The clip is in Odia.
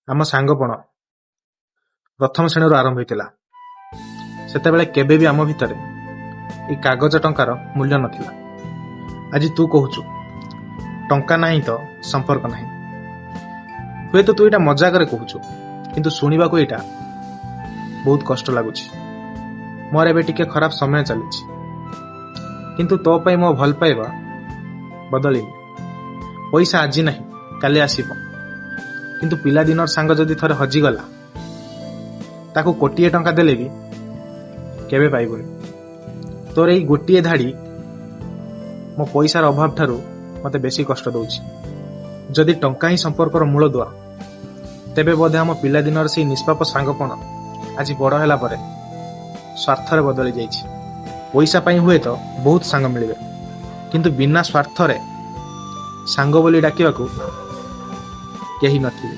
ଆମ ସାଙ୍ଗପଣ ପ୍ରଥମ ଶ୍ରେଣୀରୁ ଆରମ୍ଭ ହୋଇଥିଲା। ସେତେବେଳେ କେବେ ବି ଆମ ଭିତରେ ଏଇ କାଗଜ ଟଙ୍କାର ମୂଲ୍ୟ ନଥିଲା। ଆଜି ତୁ କହୁଛୁ, ଟଙ୍କା ନାହିଁ ତ ସମ୍ପର୍କ ନାହିଁ। ହୁଏତ ତୁ ଏଇଟା ମଜାକରେ କହୁଛୁ, କିନ୍ତୁ ଶୁଣିବାକୁ ଏଇଟା ବହୁତ କଷ୍ଟ ଲାଗୁଛି। ମୋର ଏବେ ଟିକେ ଖରାପ ସମୟ ଚାଲିଛି, କିନ୍ତୁ ତୋ ପାଇଁ ମୋ ଭଲ ପାଇବା ବଦଳିନି। ପଇସା ଆଜି ନାହିଁ କାଲି ଆସିବ, କିନ୍ତୁ ପିଲାଦିନର ସାଙ୍ଗ ଯଦି ଥରେ ହଜିଗଲା, ତାକୁ କୋଟିଏ ଟଙ୍କା ଦେଲେ ବି କେବେ ପାଇବୁନି। ତୋର ଏଇ ଗୋଟିଏ ଧାଡ଼ି ମୋ ପଇସାର ଅଭାବ ଠାରୁ ମୋତେ ବେଶୀ କଷ୍ଟ ଦଉଛି। ଯଦି ଟଙ୍କା ହିଁ ସମ୍ପର୍କର ମୂଳଦୁଆ, ତେବେ ବୋଧେ ଆମ ପିଲାଦିନର ସେଇ ନିଷ୍ପାପ ସାଙ୍ଗପଣ ଆଜି ବଡ଼ ହେଲା ପରେ ସ୍ୱାର୍ଥରେ ବଦଳି ଯାଇଛି। ପଇସା ପାଇଁ ହୁଏତ ବହୁତ ସାଙ୍ଗ ମିଳିବେ, କିନ୍ତୁ ବିନା ସ୍ୱାର୍ଥରେ ସାଙ୍ଗ ବୋଲି ଡାକିବାକୁ କେହି ନଥିବେ।